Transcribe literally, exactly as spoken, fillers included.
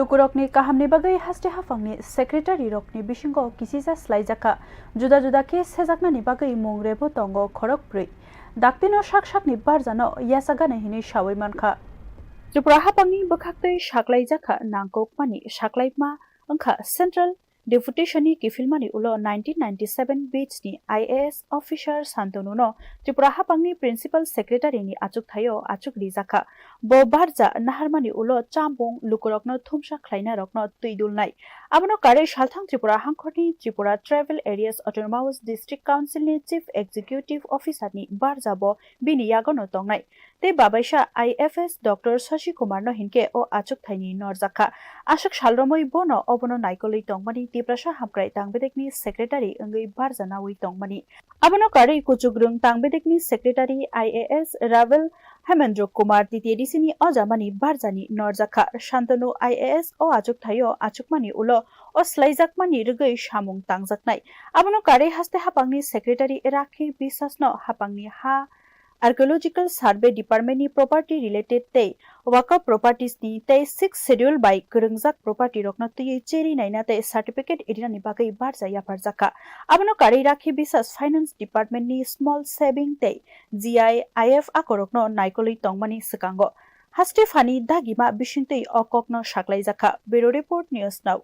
Lukurokni kahamni bagwi haste haphangni secretary rokni bisingo kisisa slaijakha. Juda juda khe sejaknani bagwi mung rebo tongo khorok brwi. Daktino sak sakni barjano yachagani hinwi sawi mankha. Tripura haphangni bwkhaktwi saklaijakha nangkukmani saklaima wngkha Central Deputation-ni kiphilmani ulo nineteen ninety-seven batch-ni I A S officer Santanu-no Tripura haphangni Principal Secretary-ni achukthaio achuk rijakha. Bo barja naharmani ulo chambung lukurokno thumsa khlainarokno twi dulnai. Abono karwi salthang Tripura hangkhorni Tripura Tribal Areas Autonomous District Council-ni Chief Executive Officer-ni barja bo bini yagono tongnai. Tei babaisa I F S Doctor Shashi Kumar no hinkhe o achukthaini norjakha. Aswk sal romwi bono obono naikolwi tongmani Tiprasa Hamkrai Tangbedekni secretary wngwi barja nawi tongmani. Abono karwi Kuchukrwng Tangbedekni secretary I A S Ravel Hemendra Kumar T T A D C ni ojamani barjani norjakha. Shantanu I A S o achukthaio achukmani ulo o slaijakmani rwgwi samung tangjaknai. Abono karwi haste haphangni secretary Rakhi Biswas no haphangni ha Archaeological Survey Department ni property related tei Waqf properties ni tei Sixth Schedule bai kwrwngjak property rokno twiwi cheri naina tei certificate rinani bagwi barja yapharjakha. Abono karwi Rakhi Biswas Finance Department ni Small Saving tei G I I F akorokno naikolwi tongmani swkango haste phani dagima bisingtwi o kokno saklaijakha. Bureau Report, News Now.